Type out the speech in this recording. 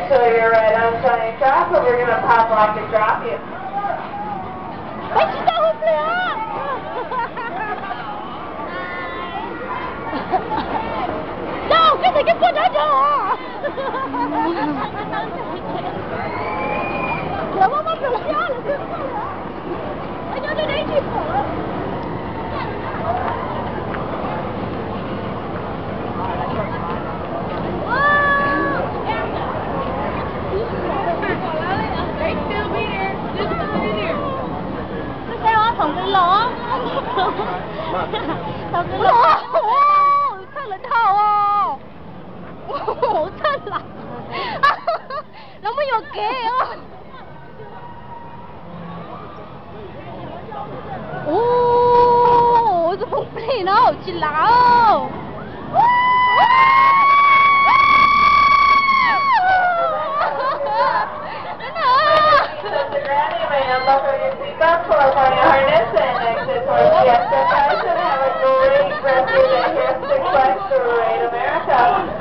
So you're right on Johnny Trap, but we're gonna pop lock and drop you. Ua tsis tau hu plig os. Yog koj tseem cia poj dab cov os. Lawv muab poj dab cov lawv. Thaum nqis los, thaum nqis los, txhawj lawv dhau, txhawj lawv, lawv muab yuam kev os. Ua, tus phooj plig no tsis lam. Put on your seatbelt, pull up on your harness, and exit towards the exit guys, and have a great rest of your day here at Six Flags Great America.